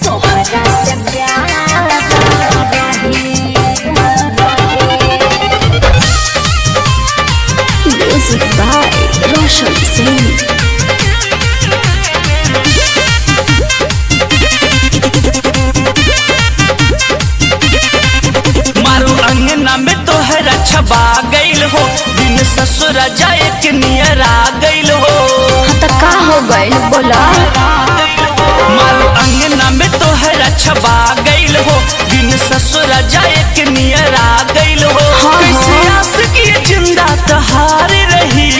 तोहरा से प्यार रही। Music by Roshan Singh. मारू अंगना में तोहरा छबा गइल हो, दिन ससुर जाए के नियर आ गइल हो। हाँ तो का हो गइल बोला? मारू अंगना में तोहरा छबा गइल हो, दिन ससुर जाए के नियर आ गइल हो। हाँ। कैसे आस की जिंदा तहार रही।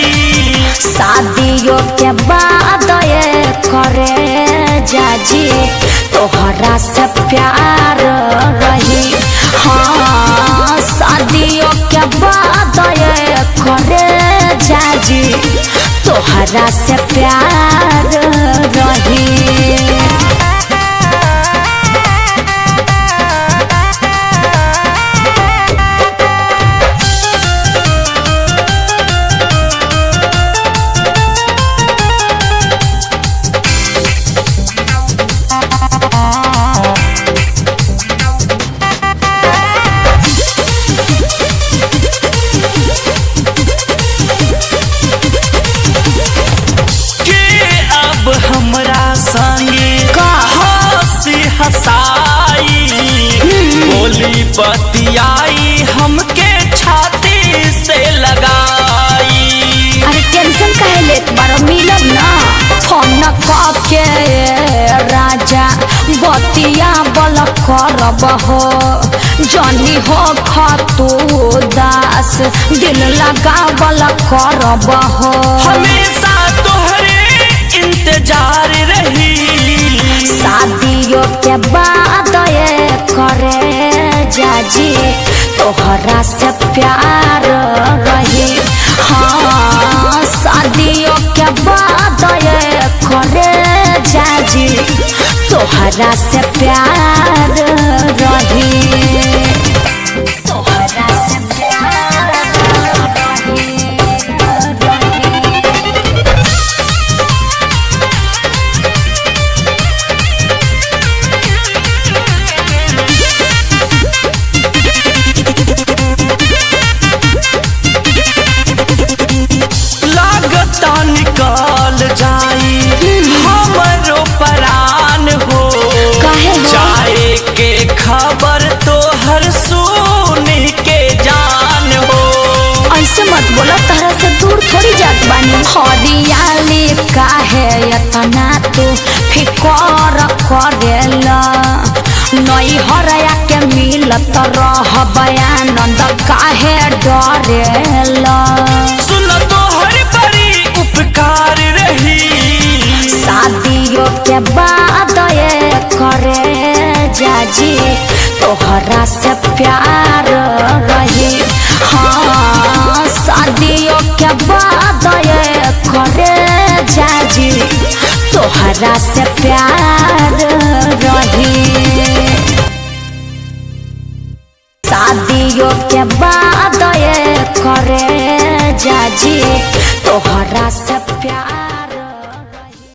शादियों के बाद ये करे जाजी तोहरा से प्यार रही। हाँ, शादियों के बाद ये करे जाजी तोहरा से प्यार रही। के अब हमरा संगे का? हंसी हंसाई, बोली बतियाई हमके छाती से लगाई। अरे टेंशन काहे लेत बारो, मिलब ना। फोन के राजा बतिया बल करब हो, जनी हो खतु दास दिल लगा बल करब हो। हमेशा तोहरे इंतजार रही। शादियों के बाद ये करे जाजी तोहरा से प्यार रही। हाँ, शादियों के बाद ये करे जाजी तोहरा से प्यार रही। तोहरा से प्यार रही। लागता निकाल जाई हमरो परान हो। काहे हो? जाए के खबर तोहर सुन के जान हो। ऐसे मत बोला, तहरा से दूर थोड़ी जात बानी। हरियाली काहे इतना तू फिकर करेला, नई हरया के मिलत रह आनंद काहे डरेला। सुन तोहर बड़ी उपकार रही। शादियों के बाद ये करे जाजी तोहरा से प्यार रही। हाँ, शादियों के बाद ये करे जाजी तोहरा से प्यार रही। शादियों के बाद ये करे जाजी